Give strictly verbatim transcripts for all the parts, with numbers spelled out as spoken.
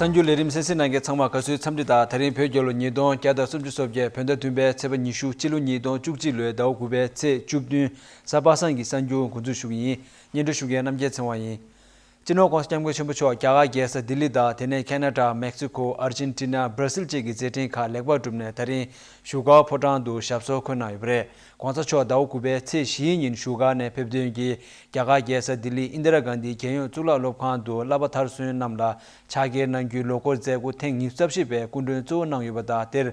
གསར་འགྱུར་ལས་རིམ་གསན་གཟིགས་གནང་མཁན་ཚང་མ་དགའ་བསུའི་འཚམས་འདྲི་དང་། ད་རིང་བོད་རྒྱལ་ལོ་ཉིས་སྟོང་བརྒྱ་དང་སུམ་ཅུ་སོ་བརྒྱད་བོད་ཟླ་བདུན་པའི་ཚེས་པ་ཉི་ཤུ། སྤྱི་ལོ་ཉིས་སྟོང་བཅུ་གཅིག་ལོའི་ཟླ་བ་དགུ་པའི་ཚེས་བཅུ་བདུན། གཟའ་པ་སངས་ཀྱི་གསར་འགྱུར་འགོ་འཛུགས་ཞུ་གི་ཡིན། སྙན་སྒྲོན་ཞུ་མཁན་རྣམ་རྒྱལ་ཚེ་དབང་ཡིན། སྤྱི་ནོར་༸གོང་ས་༸སྐྱབས་མགོན་ཆེན་པོ་མཆོག་རྒྱ་གར་རྒྱལ་ས་ལྡི་ལི་དང་། དེ་ནས་ཁེ་ན་ཌ། མེག་སི་ཁོ། ཨར་ཇེན་ཊི་ན། སྦྲ་སིལ་བཅས་ཀྱི་མཛད་འཕྲིན་ཁག་ལེགས་པར་གྲུབ་ནས། ད་རིང་བཞུགས་སྒར་ཕོ་བྲང་དུ་ཞབས་སོར་འཁོད་གནང་ཡོད་པ་རེད། ༸གོང་ས་མཆོག་ཟླ་བ་དགུ་པའི་ཚེས་བཞིའི་ཉིན་བཞུགས་སྒར་ནས་ཕེབས་ཐོན་གྱིས། རྒྱ་གར་རྒྱལ་ས་ལྡི་ལི་ཨིན་དི་ར་གྷན་དྷི་རྒྱལ་ཡོངས་གཙུག་ལག་སློབ་ཁང་དུ་བསླབ་པ་མཐར་སོན་རྣམས་ལ་ཕྱག་འཁྱེར་གནང་རྒྱུའི་ལོ་འཁོར་མཛད་སྒོ་ཐེངས་ཉི་ཤུ་རྩ་བཞི་པའི་སྐུ་མགྲོན་གཙོ་བོ་གནང་ཡོད་པ་དང་། དེར་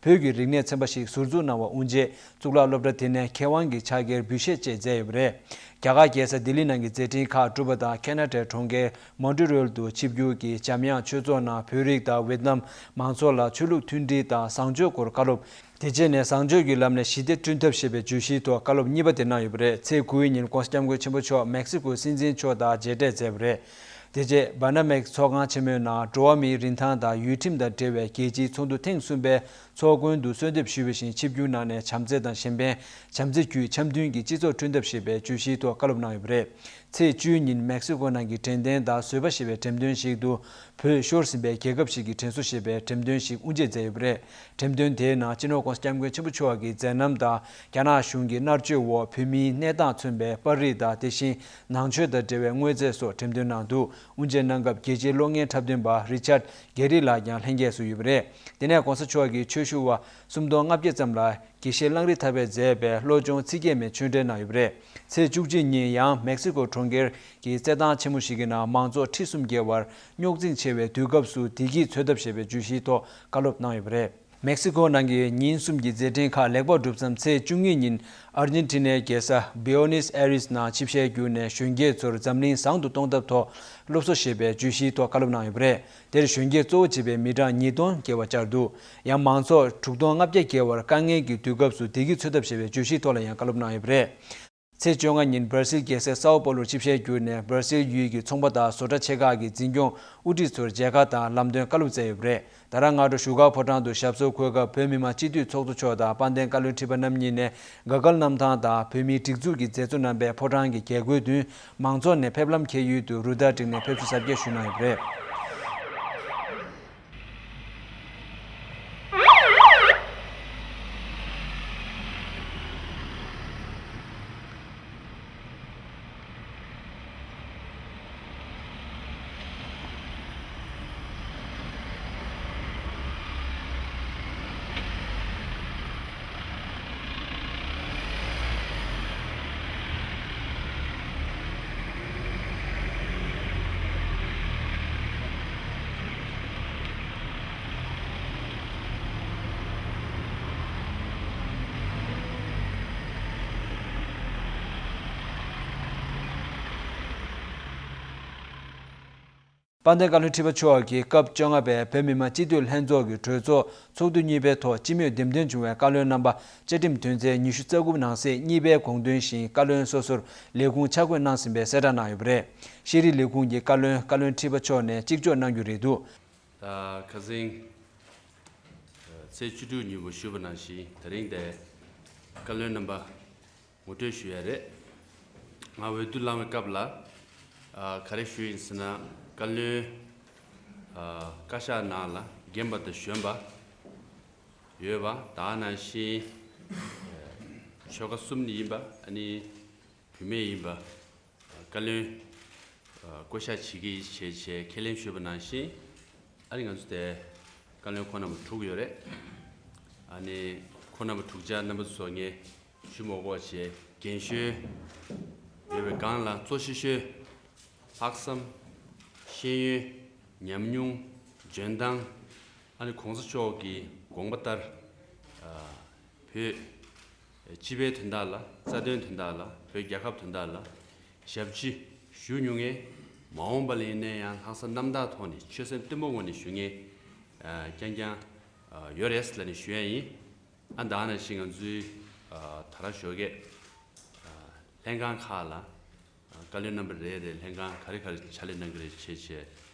བོད་ཀྱི་རིག་གནས་ཚན་པ་ཞིག་ཟུར་འཛུགས་གནང་བ་དབུ་འབྱེད། གཙུག་ལག་སློབ་གྲྭ་དེ་ནས་མཁས་དབང་གི་ཕྱག་འཁྱེར་འབུལ་བཞེས་བཅས་མཛད་ཡོད་པ་རེད། རྒྱ་གར་རྒྱལ་ས་ལྡི་ལི་ནང་གི་མཛད་འཕྲིན་ཁག་གྲུབ་པ་དང་། ཁེ་ན་ཌའི་གྲོང་ཁྱེར་མོན་ཊི་རི་ཡལ་དུ་ཆིབས་བསྒྱུར་གྱིས་འཇམ་དབྱངས་ཆོས་ཚོགས་ནང་བོད་རིགས་དང་ཝེ་ཏི་ནམ་མང་ཚོགས་ལ་ཆོས་ལུགས་མཐུན་སྒྲིལ་དང་བཟང་སྤྱོད་སྐོར་བཀའ་སློབ། དེ་རྗེས་ནས་བཟང་སྤྱོད་ཀྱི་ལམ་ནས་ཞི་བདེ་བསྐྲུན་ཐབས་ཞེས་པའི་བརྗོད་གཞིའི་ཐོག་བཀའ་སློབ་གཉིས་པ་དེ་གནང་ཡོད་པ་རེད། ཚེས་དགུའི་ཉིན་༸གོང་ས་༸སྐྱབས་མགོན་ཆེན་པོ་མཆོག་མེག་སི་ཀོའི་སྲིད་འཛིན་མཆོག་དང་མཇལ་འཕྲད་མཛད་པ་རེད། དེ་རྗེས་སྦ་ན་མེག་ཚོགས་ཁང་ཆེན་མོའི་ནང་འགྲོ་བ་མིའི་རིན་ཐང་དང་ཡུལ་ཁྲིམས་དང་འབྲེལ་བའི་རྒྱལ་སྤྱིའི་ཚོགས་འདུ་ཐེངས་གསུམ་པའི་ཚོགས་མགོན་དུ་གསོལ་འདེབས་ཞུས་པ་བཞིན། ཆིབས་བསྒྱུར་གནང་ནས་བྱམས་བརྩེ་དང་གཞན་ཕན། བྱམས་བརྩེ་བརྒྱུད་འཆམ་མཐུན་གྱི་སྤྱི་ཚོགས་བསྐྲུན་ཐབས་ཞེས་པའི་བརྗོད་གཞིའི་ཐོག་བཀའ་སློབ་གནང་ཡོད་པ་རེད། ཚེས་བཅུའི་ཉིན་མེག་སི་ཀོ་ནང་གི་དྲན་རྟེན་དང་བཟོད་པ་ཞེས་པའི་འགྲེམས་སྟོན་ཞིག་ཏུ། བོད་ཤོར་ཟིན་པའི་རྒྱལ་ཁབ་ཞིག་གི་དྲན་གསོ་ཞེས་པའི་འགྲེམས་སྟོན་ཞིག་དབུ་འབྱེད་མཛད་ཡོད་པ་རེད། འགྲེམས་སྟོན་དེའི་ནང་སྤྱི་ནོར་༸གོང་ས་༸སྐྱབས་མགོན་ཆེན་པོ་མཆོག་གི་མཛད་རྣམ་དང་། རྒྱ་ནག་གཞུང་གི་མནར་གཅོད་འོག་བོད་མིའི་གནས་སྟངས་མཚོན་པའི་པར་རིས་དང་། དེ་བཞིན་ནང་ཆོས་དང་འབྲེལ་བའི་དངོས་རྫས་སོགས་འགྲེམས་སྟོན་གནང་འདུག། དབུ་འབྱེད་གནང་སྐབས་རྒྱལ་སྤྱིའི་གློག་བརྙན་འཁྲབ་སྟོན་པ་རི་ཆར་གྷེ་རི་ལགས་ཀྱང་ལྷན་རྒྱས་སུ་ཡོད་པ་རེད། དེ་ནས་༸གོང་ས་མཆོག་གིས་ཆོས་ཞུ་བ་སུམ་སྟོང་ལྔ་བརྒྱ་ཙམ་ལ་དགེ་བཤེས་གླང་རི་ཐར་པས་མཛད་པའི་བློ་སྦྱོང་ཚིག་བརྒྱད་མའི་ཆོས་འབྲེལ་གནང་ཡོད་པ་རེད། ཚེས་བཅུ་གཅིག་ཉིན་ཡང་མེག་སི་ཀོ་གྲོང་ཁྱེར་གྱི་རྩེད་ཐང་ཆེན་མོ་ཞིག་གི་ནང་མང་ཚོགས་ཁྲི་སུམ་བརྒལ་བར་རྙོག་འཛིང་ཆེ་བའི་དུས་སྐབས་སུ་བདེ་སྐྱིད་འཚོལ་ཐབས་ཞེས་པའི་བརྗོད་གཞིའི་ཐོག་བཀའ་སློབ་གནང་ཡོད་པ་རེད། མེག་སི་ཀོ་ནང་གི་ཉིན་གསུམ་གྱི་མཛད་འཕྲིན་ཁག་ལེགས་པར་གྲུབ་མཚམས། ཚེས་བཅུ་གཉིས་ཉིན་ཨར་ཇེན་ཊི་ནའི་རྒྱལ་ས་བྷི་ཡོ་ནིས་ཨེ་རིས་ནང་ཆིབས་ཞལ་བསྒྱུར་ནས་གཞོན་སྐྱེས་ཚོར་འཛམ་གླིང་བཟང་དུ་གཏོང་ཐབས་ཐོག་སློབ་གསོ་ཞེས་པའི་བརྗོད་གཞིའི་ཐོག་བཀའ་སློབ་གནང་ཡོད་པ་རེད། དེར་གཞོན་སྐྱེས་གཙོ་བོ་བྱས་པའི་མི་གྲངས་ཉིས་སྟོང་བརྒལ་བ་བཅར་འདུག། ཡང་མང་ཚོགས་དྲུག་སྟོང་ལྔ་བརྒྱ་བརྒལ་བར་དཀའ་ངལ་གྱི་དུས་སྐབས་སུ་བདེ་སྐྱིད་འཚོལ་ཐབས་ཞེས་པའི་བརྗོད་གཞིའི་ཐོག་ལ་ཡང་བཀའ་སློབ་གནང་ཡོད་པ་རེད། ཚེས་བཅོ་ལྔ་ཉིན་སྦར་སིལ་རྒྱལ་སའི་སའོ་པོ་ལོར་ཆིབས་ཞལ་བསྒྱུར་ནས། སྦར་སིལ་ཡུལ་གྱི་ཚོང་པ་དང་བཟོ་གྲྭ་ཆེ་ཁག་གི་འཛིན་སྐྱོང་དབུ་ཁྲིད་ཚོར་མཇལ་ཁ་དང་ལམ་སྟོན་བཀའ་སློབ་སྩལ་ཡོད་པ་རེད། ད་རང་སྔ་དྲོ་བཞུགས་སྒར་ཕོ་བྲང་དུ་ཞབས་སོར་འཁོད་སྐབས། བོད་མི་མང་སྤྱི་འཐུས་ཚོགས་གཙོ་མཆོག་དང་དཔལ་ལྡན་བཀའ་བློན་ཁྲི་པ་རྣམ་གཉིས་ནས་ག་གལ་གནམ་ཐང་དང་བོད་མིའི་སྒྲིག་འཛུགས་ཀྱི་མཛད་གཙོ་རྣམ་པས་ཕོ་བྲང་གི་རྒྱལ་སྒོའི་མདུན་མང་ཚོགས་ནས་ཕེབས་ལམ་འཁེལ་ཡུལ་དུ་རུ་སྟར་བསྒྲིགས་ནས་ཕེབས་བསུ་གཟབ་རྒྱས་ཞུས་གནང་ཡོད་པ་རེད། དཔལ་ལྡན་བཀའ་བློན་ཁྲི་པ་མཆོག་གིས་སྐབས་བཅོ་ལྔ་པའི་བོད་མི་མང་སྤྱི་འཐུས་ལྷན་ཚོགས་ཀྱི་གྲོས་ཚོགས་ཚོགས་དུས་གཉིས་པའི་ཐོག་སྤྱི་མོས་འདེམས་ཐོན་བྱུང་བའི་བཀའ་བློན་རྣམ་པ་བཅའ་ཁྲིམས་དོན་ཚན་ཉི་ཤུ་རྩ་དགུ་ནང་གསེས་གཉིས་པའི་དགོངས་དོན་བཞིན་བཀའ་བློན་སོ་སོར་ལས་ཁུངས་ཆ་བགོས་གནང་ཟིན་པའི་གསལ་བསྒྲགས་གནང་ཡོད་པ་རེད། ཤེས་རིག་ལས་ཁུངས་ཀྱི་བཀའ་བློན་བཀའ་བློན་ཁྲི་པ་མཆོག་ནས་གཅིག་ལྕོགས་གནང་རྒྱུ་རེད་འདུག། ད་ཁ་སང་ཚེས་བཅུ་དྲུག་ཉིན་མོ་ཞུས་པ་ནང་བཞིན། དེ་རིང་དེ་བཀའ་བློན་རྣམ་པ་ངོ་སྤྲོད་ཞུ་ཡ་རེད། ང་འོས་བསྡུ་བླངས་པའི་སྐབས་ལ་ཨ་ག་རེ་ཞུས་ཡིན་ཟེར་ན། བཀའ་བློན་ཨ་བཀའ་ཤག་ནང་ལ་རྒན་པ་དང་གཞོན་པ་ཡོད་པ། དེ་ནང་བཞིན་ཆོལ་ཁ་གསུམ་ནས་ཡིན་པ། ཨ་ནི་བུད་མེད་ཡིན་པ། བཀའ་བློན་བསྐོ་གཞག་བྱེད་ཀྱི་ཡིན་ཞེས་བྱས་ཁས་ལེན་ཞུས་པ་ནང་བཞིན། ཨ་ནི་ང་ཚོ་དེ་བཀའ་བློན་ཁོང་རྣམ་པ་དྲུག་ཡོད་རེད། ཨ་ནི་ཁོང་རྣམ་པ་དྲུག་ཅག་རྣམ་པ་ཚོ་ངས་ཞུ་མ་དགོས་པ་བྱས། རྒན་གཞོན་ཡོད་པའི་སྒང་ལ་གཙོ་ཆེ་ཤོས་ལྷག་བསམ། ཤེས་ཡོན། ཉམས་མྱོང་། འཇོན་ཐང་། ཨ་ནི་གོང་ས་མཆོག་གི་དགོངས་པ་ལྟར་ཨ་བོད་སྤྱི་པའི་དོན་དག་ལ། རྩ་དོན་དོན་དག་ལ། བོད་རྒྱལ་ཁབ་དོན་དག་ལ་ཞབས་ཕྱི་ཞུ་མྱོང་མཁན། མ་འོངས་པ་ལ་ཡིན་ན་ཡང་ལྷག་བསམ་རྣམ་དག་ཐོག་ནས་ཆོད་སེམས་བརྟན་པོའི་ངང་ནས་ཞུ་མཁན་ཨ་རྐྱང་རྐྱང་ཨ་ཡོད་རེད་ལབ་ནས་ཞུ་ཡ་ཡིན། ཨ་ད་ནང་བཞིན་ང་ཚོའི་ཨ་དྲ་རྒྱ་ཞོགས་ཀས་ཨ་ལྷན་ཁང་ཁག་ལ་ཨ་བཀའ་བློན་རྣམ་པ་རེ་རེ་ལྷན་ཁང་ག་རེ་ག་རེ་ཕྱག་ལས་གནང་གི་རེད་བྱས་བྱས་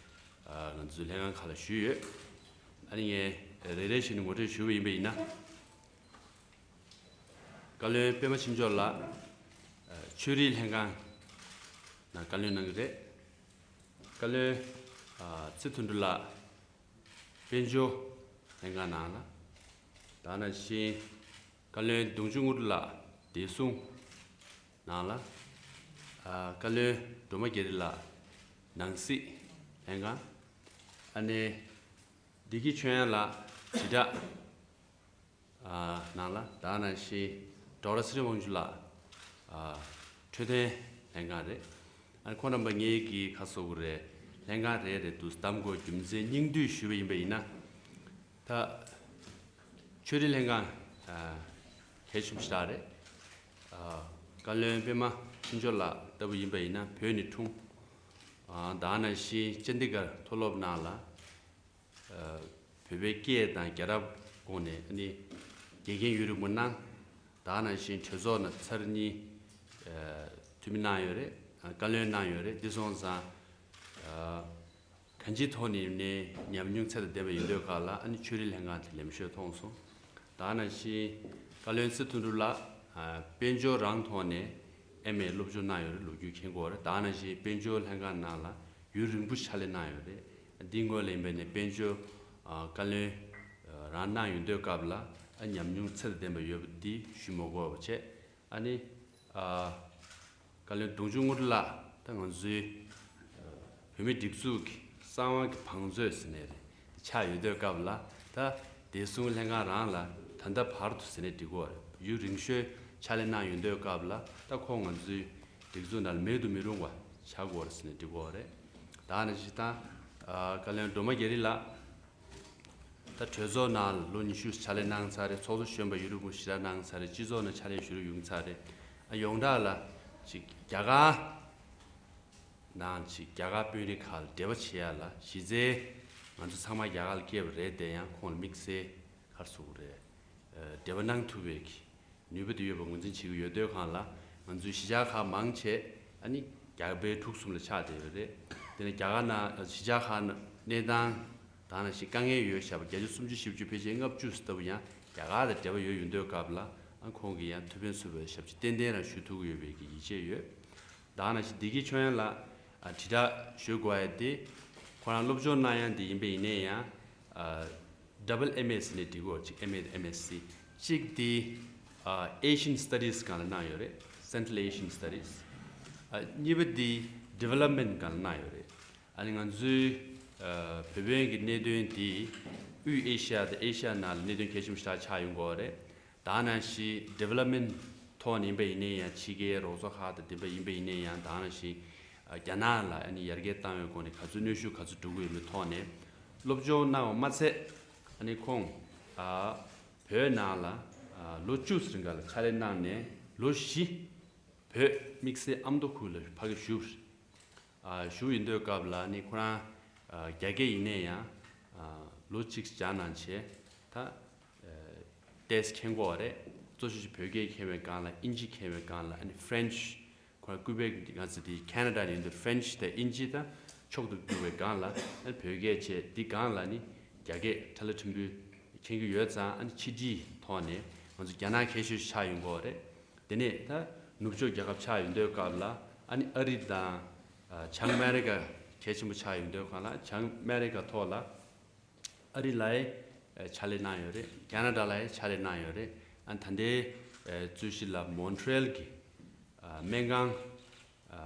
ཨ་ང་ཚོའི་ལྷན་ཁང་ཁག་ལ་ཞུས་ཡོད། ཨ་ནི་ངས་རེ་རེ་བཞིན་ངོ་སྤྲོད་ཞུ་བ་ཡིན་པ་ཡིན་ན། བཀའ་བློན་པད་མ་ཆོས་འབྱོར་ལགས་ཆོས་རིག་ལྷན་ཁང་ནང་བཀའ་བློན་གནང་གི་རེད། བཀའ་བློན་ཚེ་མཐོན་གྲུབ་ལགས་ དཔལ་འབྱོར་ལྷན་ཁང་ནང་ལ། ད་ནང་བཞིན་བཀའ་བློན་གདུང་ཆུ་དངོས་གྲུབ་ལགས་བདེ་སྲུང་ནང་ལ། ཨ། བཀའ་བློན་སྒྲོལ་མ་རྒྱ་རི་ལགས་ནང་སྲིད་ལྷན་ཁང་། ཨ་ནི་བདེ་སྐྱིད་ཆོས་དབྱངས་ལགས་དྲིལ་བསྒྲགས་ཨ། ནང་ལ། ད་ནང་བཞིན་ཌོག་ཊར་ཚེ་རིང་དབང་ཕྱུག་ལགས་ཨ། འཕྲོད་བསྟེན་ལྷན་ཁང་རེད། ཨ། ཁོང་རྣམ་པ་གཉིས་ཀྱིས་ག་རེ་ཟེར་དགོས་རེད། ལྷན་ཁང་རེ་རེ་འདུག་བདམས་དགོས་རྒྱུ་མཚན་སྙིང་བསྡུས་ཞུས་པ་ཡིན་པ་ཡིན་ན། ད་ཆོས་རིག་ལྷན་ཁང་ཨ། གལ་ཆེན་པོ་ཞེ་དྲག་རེད། ཨ། བཀའ་བློན་པད་མ་ཆོས་འབྱོར་ལགས་ལྟ་བུ་ཡིན་པ་ཡིན་ན་བོད་ནས་འཁྲུངས། ཨ། ད་ནང་བཞིན་ཅན་དི་གྷར་མཐོ་སློབ་ནང་ལ་ཨ། བོད་པའི་སྐད་དང་རྒྱལ་རབས་སྐོར་ནས་ཨ་ནི་དགེ་རྒན་ཡུན་རིང་པོ་གནང་། ད་ནང་བཞིན་གྲོས་ཚོགས་ནང་ཚར་གཉིས་ཨ། འཐུས་མི་གནང་ཡོད་རེད། ཨ། བཀའ་བློན་གནང་ཡོད་རེད། འདི་སོང་ཙང་ཨ། གང་ཅིའི་ཐོག་ནས་ནས་ཉམས་མྱོང་ཚད་དང་ལྡན་པ་ཡིན་དུས་སྐབས་ལ་ཨ་ནི་ཆོས་རིག་ལྷན་ཁང་དེ་ལེགས་ཤོས་མཐོང་སོང་། ད་ནང་བཞིན་བཀའ་བློན་ཚེ་མཐོན་གྲུབ་ལགས་ཨ། དཔལ་འབྱོར་རང་ཐོག་ནས་ཨེམ་ཨེ་སློབ་སྦྱོང་གནང་ཡོད་རེད། ལོ་རྒྱུས་མཁྱེན་གྱི་ཡོད་རེད། ད་ནང་བཞིན་དཔལ་འབྱོར་ལྷན་ཁང་ནང་ལ་ཡུན་རིང་པོ་ཕྱག་ལས་གནང་ཡོད་རེད། འདིའི་སྔོན་ལ་ཡིན་པ་ཡིན་ན་དཔལ་འབྱོར་ཨ། བཀའ་བློན་ཨ། རང་གནང་ཡོང་དུས་སྐབས་ལ་ཨ། ཉམས་མྱོང་ཚད་དང་ལྡན་པ་ཡོད་པ་འདི་ཞུ་མ་དགོས་པ་བྱས། ཨ་ནི་ཨ། བཀའ་བློན་གདུང་ཆུ་དངོས་གྲུབ་ལགས་ད་ང་ཚོའི་ཨ། བོད་མིའི་སྒྲིག་འཛུགས་ཀྱི་གསང་བ་གི་བང་མཛོད་ཟེར་ནས་རེད། དེ་ཆགས་ཡོད་དུས་སྐབས་ལ་ད་བདེ་སྲུང་ལྷན་ཁང་རང་ལ་ད་ལྟ་བར་དུ་ཟེར་ནས་འགྲིག་གི་ཡོད་རེད། ཡུན་རིང་ཤོས་ཕྱག་ལས་གནང་ཡོང་དུས་སྐབས་ལ་ད་ཁོང་ང་ཚོའི་སྒྲིག་འཛུགས་ནང་ལ་མེད་དུ་མི་རུང་བ་ཆགས་ཀྱི་ཡོད་རེད་ཟེར་ནས་འགྲིག་གི་ཡོད་རེད། ད་ནང་བཞིན་ད་ཨ། བཀའ་བློན་སྒྲོལ་མ་རྒྱ་རི་ལགས། ད་གྲོས་ཚོགས་ནང་ལོ་ཉི་ཤུ་ཕྱག་ལས་གནང་ཚར་རེད། ཚོགས་གཙོ་གཞོན་པ་ཡུན་རིང་པོ་ཞེ་དྲག་གནང་ཚར་རེད། སྤྱི་ཚོགས་ནང་ཕྱག་ལས་ཞུ་རུ་ཡོང་ཚར་རེད། ཨ། ཡོངས་གྲགས་ལ་ཅིག་རྒྱ་གར་ནང་ཅིག་རྒྱ་གར་དཔོན་རིགས་ཁག་ལ་འབྲེལ་བ་བྱེད་ཡ་ལ་གཞི་རྩའི་ང་ཚོ་ཚང་མ་རྒྱ་གར་ལ་སྐྱེས་པ་རེད་དེ་ཡང་ཁོང་ལ་དམིགས་བསལ་ག་རེ་ཟེར་དགོས་རེད། ཨ། འབྲེལ་བ་གནང་ཐུབ་པའི་གི་ནུས་པ་དེ་ཡོད་པ་ངོས་འཛིན་བྱེད་ཀྱི་ཡོད་དུས་སྒང་ལ་ང་ཚོའི་གཞིས་ཆགས་ཁག་མང་ཆེ་ཨ་ནི་རྒྱ་བལ་འབྲུག་གསུམ་ལ་ཆགས་བསྡད་ཡོད་རེད། དེ་ནས་རྒྱ་གར་ནང་གཞིས་ཆགས་ཁག་གནས་སྟངས་དེ་ནང་བཞིན་དཀའ་ངལ་ཡོད་བཞག་པ་བརྒྱ་ཆ་སུམ་ཅུ་བཞི་བཅུ་ཕལ་ཆེར་ལྔ་བཅུ་ཙམ་ལྟ་བུ་ཡང་རྒྱ་གར་དང་འབྲེལ་བ་ཡོད་ཡོང་དུས་སྐབས་ལ་ཨ་ཁོང་གིས་ཡང་ཐུགས་ཕན་གསོས་པའི་ཞབས་ཕྱི་ཏན་ཏན་རང་ཞུ་ཐུབ་ཀྱི་ཡོད་པའི་གི་ཡིད་ཆེས་ཡོད། དེ་ནང་བཞིན་བདེ་སྐྱིད་ཆོས་དབྱངས་ལགས་ཨ་དྲིལ་བསྒྲགས་ཞུ་དགོས་ཡ་དེ་ཁོ་རང་སློབ་སྦྱོང་གནང་ཡ་དེ་ཡིན་པ་ཡིན་ནའི་ཡང་ཨ་ཌབ་བལ་ཨེམ་ཨེ་ཟེར་ནས་འབྲི་གོ། གཅིག་ཨེམ་ཨེ་དང་ཨེམ་ཨེས་སི། གཅིག་དེ་ཨ་Asian Studies་སྒང་ལ་གནང་ཡོད་རེད། Central Asian Studies། ཨ་གཉིས་པ་དེ་Development་སྒང་ལ་གནང་ཡོད་རེད། ཨ་ནི་ང་ཚོའི་ཨ་བོད་དོན་གྱི་གནད་དོན་དེ་དབུས་ཨེ་ཤ་ཡ་དང་ཨེ་ཤ་ཡ་ནང་ལ་གནད་དོན་གལ་ཆེན་པོ་ཞེ་དྲག་ཆགས་ཡོང་གི་ཡོད་རེད། དེ་ནང་བཞིན་Development་ཐོག་ནས་ཡིན་པ་ཡིན་ནའི་ཡང་ཕྱི་རྒྱལ་རོགས་ཚོགས་ཁག་དང་དེ་འདྲ་ཡིན་པ་ཡིན་ནའི་ཡང་དེ་ནང་བཞིན་ཨ་རྒྱ་ནག་ལ་ཨ་ནི་ཡར་རྒྱས་བཏང་བའི་སྒོ་ནས་ག་ཚོད་གནོན་ཤུགས་ག་ཚོད་འགྲོ་གི་ཡོད་མེད་ཐོག་ནས་སློབ་སྦྱོང་གནང་བ་མ་ཚད་ཨ་ནི་ཁོང་ཨ་བོད་ནང་ལ་ཨ་ལོ་བཅུ་ཙམ་རིང་ག་ལ་ཕྱག་ལས་གནང་ནས་ལོ་བཞི་བོད་དམིགས་བསལ་ཨ་མདོ་ཁུལ་ལ་ཕ་གི་བཞུགས། ཨ་བཞུགས་ཡིན་དུས་སྐབས་ལ་ནི་ཁོ་རང་ཨ་རྒྱ་སྐད་ཡིན་ནའི་ཡང་ཨ་ལོ་གཅིག་སྦྱངས་གནང་བྱས་ད་ཨ་ཏོག་ཙམ་མཁྱེན་གྱི་ཡོད་རེད། གཙོ་ཆེ་ཤོས་བོད་སྐད་མཁྱེན་པའི་སྒང་ལ་དབྱིན་ཇི་མཁྱེན་པའི་སྒང་ལ་ཨ་ནི་French་ཁོ་རང་ཀུ་བེག་ང་ཚོ་དེ་ཁེ་ན་ཌ་ནས་ཡིན་དུས་French་དང་དབྱིན་ཇི་དང་མཆོག་ཏུ་གྱུར་པའི་སྒང་ལ་ཨ་ནི་བོད་སྐད་བྱས་འདི་སྒང་ལ་ནི་རྒྱ་སྐད་ཁྲ་ལ་ཁྲིམས་པོས་མཁྱེན་གྱི་ཡོད་ཙང་ཨ་ནི་ཕྱི་དྲིལ་ཐོག་ནས་ང་ཚོ་རྒྱ་ནག་མཁས་ཤོས་ཤིག་ཆགས་ཡོང་གི་ཡོད་རེད། དེ་ནས་ད་ནུབ་ཕྱོགས་རྒྱལ་ཁབ་ཆགས་ཡོང་དུས་སྐབས་ལ་ཨ་ནི་ཨ་རི་དང་ཨ་བྱང་ཨ་མེ་རི་ཀ་གལ་ཆེན་པོ་ཆགས་ཡོང་དུས་སྒང་ལ་བྱང་ཨ་མེ་རི་ཀ་ཐོག་ལ་ཨ་རི་ལ་ཡང་ཕྱག་ལས་གནང་ཡོད་རེད། ཁེ་ན་ཌ་ལ་ཡང་ཕྱག་ལས་གནང་ཡོད་རེད། ཨ་ནི་ད་ལྟའི་ཨ་རྩོད་གཞི་ལ་མོན་ཊི་རེལ་གྱི་ཨ་སྨན་ཁང་ཨ་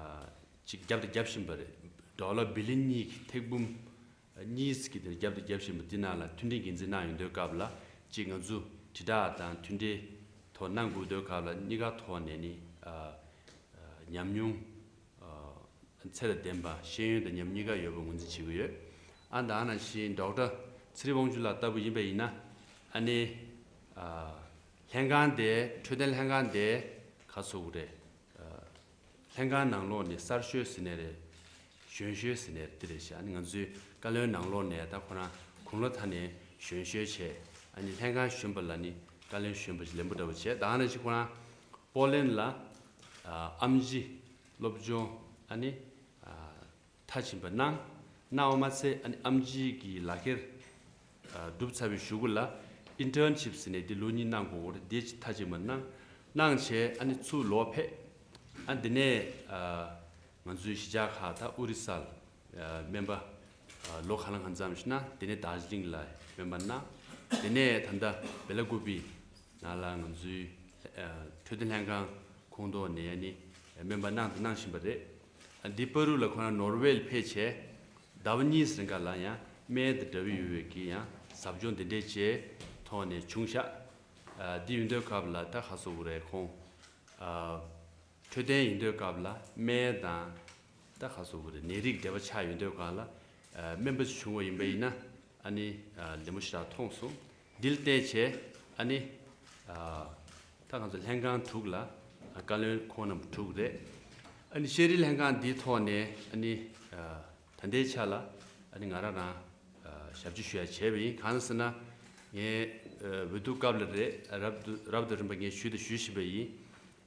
ཅིག་རྒྱབ་དང་རྒྱབ་བཞིན་པ་རེད། ཌོ་ལར་བི་ལི་ཡན་གཉིས་ཀྱི་ཐེར་འབུམ་གཉིས་ཀྱི་དེར་རྒྱབ་དང་རྒྱབ་བཞིན་པ་འདི་ནང་ལ་མཐུན་སྒྲིལ་འགན་འཛིན་གནང་ཡོང་དུས་སྐབས་ལ་གཅིག་ང་ཚོ་དྲིལ་བསྒྲགས་དང་མཐུན་སྒྲིལ་ཐོག་གནང་དགོས་དུས་སྐབས་ལ་གཉིས་ཀ་ཐོག་ནས་ནི་ཨ་ཨ་ཉམས་མྱོང་ཨ་ཚད་དང་ལྡན་པ་ཤེས་ཡོན་དང་ཉམས་གཉིས་ཀ་ཡོད་པ་ངོས་འཛིན་བྱེད་ཀྱི་ཡོད། ཨ་ད་ནང་བཞིན་ཌོག་ཊར་ཚེ་རིང་དབང་ཕྱུག་ལགས་ལྟ་བུ་ཡིན་པ་ཡིན་ན་ཨ་ནི་ཨ་ལྷན་ཁང་དེ་འཕྲོད་བསྟེན་ལྷན་ཁང་དེ་ག་རེ་ཟེར་དགོས་རེད། ཨ་ལྷན་ཁང་ནང་ལོགས་ནས་གསར་ཤོས་ཟེར་ནའི་རེད། གཞོན་ཤོས་ཟེར་ནའི་རེད། འདི་རེད་ཤག་ཨ་ནི་ང་ཚོའི་བཀའ་བློན་ནང་ལོགས་ནས་ད་ཁོ་རང་དགུང་ལོ་ཐ་ནས་གཞོན་ཤོས་བྱས། ཨ་ནི་ལྷན་ཁང་གཞོན་པ་ལ་ནི་བཀའ་བློན་གཞོན་པ་ཞིག་ལེན་པོ་འདྲ་བོ་བྱས། ད་ནང་བཞིན་ཁོ་རང་པོ་ལན་ལ་ཨ་ཨེམ་ཆི་སློབ་སྦྱོང་ཨ་ནི་ཨ་མཐར་ཕྱིན་པ་གནང་། གནང་བ་མ་ཚད་ཨ་ནི་ཨེམ་ཆི་གི་ལག་ཁྱེར་ཨ་གྲུབ་ཚར་བའི་གཞུག་གུ་ལ་ཨིན་ཊརན་ཤིབ་ཟེར་ནས་འདི་ལོ་གཉིས་གནང་དགོས་རེད། འདི་མཐར་ཕྱིན་པ་གནང་། གནང་བྱས་ཨ་ནི་ཚུར་ལོག་ཕེབས། ཨ་འདི་ནས་ཨ་ང་ཚོའི་གཞིས་ཆགས་ཁག་ད་ཨོ་རི་ས་ལ་ཨ་སྨན་པ་ ལོ་ག་ལ་གང་འཚམ་ཞིག་ན་དེ་ནས་དར་ཇི་ལིང་ལ་སྨན་པ་གནང་། དེ་ནས་ད་ལྟ་བེ་ལ་ཀུ་པི་ནང་ལ་ང་ཚོའི་འཕྲོད་བསྟེན་ལྷན་ཁང་ཁོངས་གཏོགས་ནས་ཨ་ནི་སྨན་པ་གནང་དང་གནང་བཞིན་པ་རེད། འདི་པ་རུ་ལ་ཁོ་རང་ནོར་ཝེ་ལ་ཕེབས་བྱས་ཟླ་བ་གཉིས་རིང་ག་ལ་ཡང་སྨན་དང་འདྲ་བའི་ཡོད་པའི་གི་ཡང་ཟབ་སྦྱོང་འདི་འདྲའི་བྱས་ཐོག་ནས་བྱུང་ཤག་འདི་ཡོད་དུས་སྐབས་ལ་ད་ག་ཟེར་དགོས་རེད། ཁོང་འཕྲོད་བསྟེན་ཡིན་དུས་སྐབས་ལ་སྨན་དང་ད་ག་ཟེར་དགོས་རེད། ནད་རིགས་འབྲེལ་བ་ཆགས་ཡོད་དུས་སྐབས་ལ་སྨན་པ་ཞིག་བྱུང་བ་ཡིན་པ་ཡིན་ན་ཨ་ནི་ལད་མོ་ཞེ་དྲག་མཐོང་སོང་། འདི་ལ་བརྟེན་བྱས་ཨ་ནི་ད་ང་ཚོ་ལྷན་ཁང་དྲུག་ལ་བཀའ་བློན་ཁོང་རྣམས་དྲུག་རེད། ཨ་ནི་ཤེས་རིག་ལྷན་ཁང་འདིའི་ཐོག་ནས་ཨ་ནི་ད་ལྟའི་ཆ་ལ་ཨ་ནི་ང་རང་རང་ཞབས་ཕྱི་ཞུ་ཡ་བྱས་པ་ཡིན། གང་ཟེར་ན་ངས་འོས་བསྡུ་སྐབས་ལ་རེད། རབ་ཏུ་རབ་དང་རིམ་པ་ངས་ཞུས་དང་ཞུ་བཞིན་པ་ཡིན།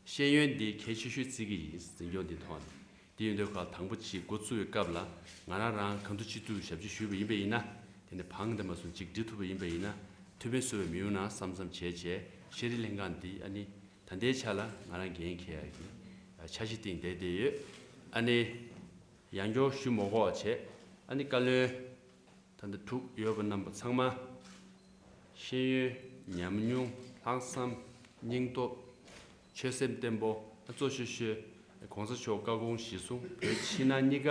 ཤེས་ཡོན་འདི་གལ་ཆེ་ཤོས་བརྩི་གི་ཡིན། འཛིན་སྐྱོང་འདི་ཐོག་ནས་དེ་ཡིན་དུས་སྐབས་དང་པོ་གཅིག་འགོ་བཙུགས་པའི་སྐབས་ལ་ང་རང་རང་གང་ཐུབ་ཅི་ཐུབ་ཞབས་ཕྱི་ཞུས་པ་ཡིན་པ་ཡིན་ན་དེ་ནས་བང་དེ་མ་སོང་གཅིག་འགྲིག་ཐུབ་པ་ཡིན་པ་ཡིན་ན་ཐུགས་ཕན་གསོས་པ་མི་ཡོང་ན་བསམ་བསམ་བྱས་བྱས་ཤེས་རིག་ལྷན་ཁང་འདི་ཨ་ནི་ད་ལྟའི་ཆ་ལ་ང་རང་འགན་འཁྱེར་ཡ་གི་འཆར་གཞི་སྟེང་བསྡད་བསྡད་ཡོད། ཨ་ནི་ཡང་སྐྱར་ཞུ་མ་དགོས་བྱས་ཨ་ནི་བཀའ་བློན་ད་ལྟ་དྲུག་ཡོད་པ་རྣམ་པ་ཚང་མ་ཤེས་ཡོན་ཉམས་མྱོང་ལྷག་བསམ་སྙིང་སྟོབས་ཆོད་སེམས་བརྟན་པོ་གཙོ་ཆེ་ཤོས་གོང་ས་མཆོག་བཀའ་དགོངས་གཞིར་བཟུང་བོད་ཕྱི་ནང་གཉིས་ཀ་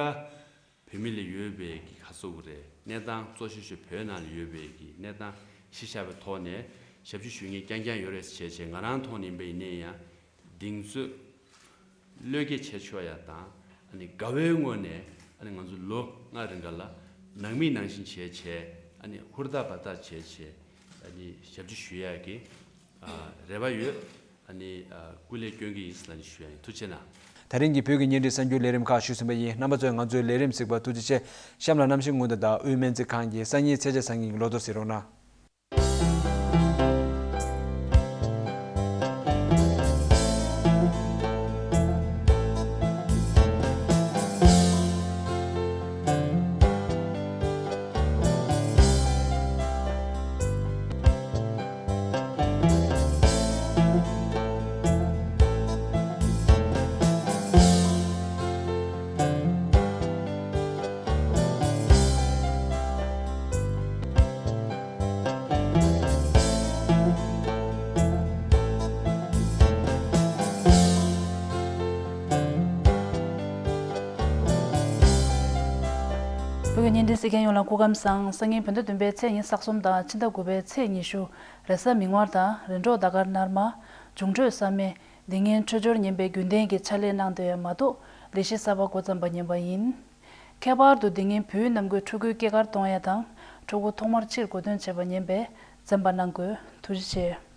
བོད་མི་ལ་ཡོད་པའི་གི་ག་ཟེར་དགོས་རེད། གནས་སྟངས་གཙོ་ཆེ་ཤོས་བོད་ནང་ལ་ཡོད་པའི་གི་གནས་སྟངས་གཞི་བཞག་པའི་ཐོག་ནས་ཞབས་ཕྱི་ཞུ་མཁན་རྐྱང་རྐྱང་ཡོད་རེད་ཟེར་བྱས་བྱས་ང་རང་ཐོག་ནས་ཡིན་པ་ཡིན་ནའི་ཡང་གདེང་ཚོད་བློས་འགེལ་བྱས་ཆོག་ཡ་དང་ཨ་ནི་དགའ་བོའི་ངོས་ནས་ཨ་ནི་ང་ཚོ་ལོ་ལྔ་རིང་ག་ལ་ནང་མི་ནང་བཞིན་བྱས་བྱས་ཨ་ནི་ཧུར་ཐག་འབད་ཐག་བྱས་བྱས་ཨ་ནི་ཞབས་ཕྱི་ཞུ་ཡ་གི་རེ་བ་ཡོད། ཨ་ནི་སྐུ་ལས་སྐྱོན་གི་ཡིན་ཟེར་ནས་ཞུ་ཡ་ཡིན། ཐུགས་རྗེ་གནང་། ད་རིང་གི་བོད་ཀྱི་བརྙན་འཕྲིན་གསར་འགྱུར་ལས་རིམ་ཁག་ཞུས་ཟིན་པ་ཡིན། རྣམ་པ་ཚོས་ང་ཚོའི་ལས་རིམ་གཟིགས་པར་ཐུགས་རྗེ་ཆེ། གཤམ་ལ་གནམ་གཤིས་སྔོན་བརྡ་དང་དབུས་སྨན་རྩིས་ཁང་གི་སང་ཉིན་ཚེས་བཅད་སང་ཉིན་གྱི་ལོ་ཐོ་གཟིགས་རོགས་གནང་། བོད་ཀྱི་བརྙན་འཕྲིན་གཟིགས་མཁན་ཡོངས་ལ་སྐུ་ཁམས་བཟང་། སང་ཉིན་བོད་ཟླ་བདུན་པའི་ཚེས་ཉི་ཤུ་རྩ་གསུམ་དང་ཕྱི་ཟླ་དགུ་པའི་ཚེས་ཉི་ཤུ་རེས་གཟའ་མིག་དམར་དང་རེས་འགྲོགས་ཟླ་སྐར་སྣར་མ། འབྱུང་འཕྲོད་བསམ་ཡས། འདི་སྔའི་འཕྲོད་སྦྱོར་ཉན་པའི་རྒྱུན་ལྡན་གྱི་ཕྱག་ལས་གནང་སྡོད་ཡ་མ་གཏོགས་ལས་གཞི་གསར་པ་འགོ་བརྩམས་པ་ཉན་པ་ཡིན། ཁྱད་པར་དུ་འདི་སྔའི་བོད་ནམ་མཁོའི་ཕྲུ་གུའི་སྐྱེས་སྐར་གཏོང་ཡ་དང་ཕྲུ་གུ་ཐོག་མར་ཕྱིར་འགོ་ཐོན་བྱས་པ་ཉན་པས་འཛེམ་པ་གནང་དགོས། ཐུགས་རྗེ་ཆེ།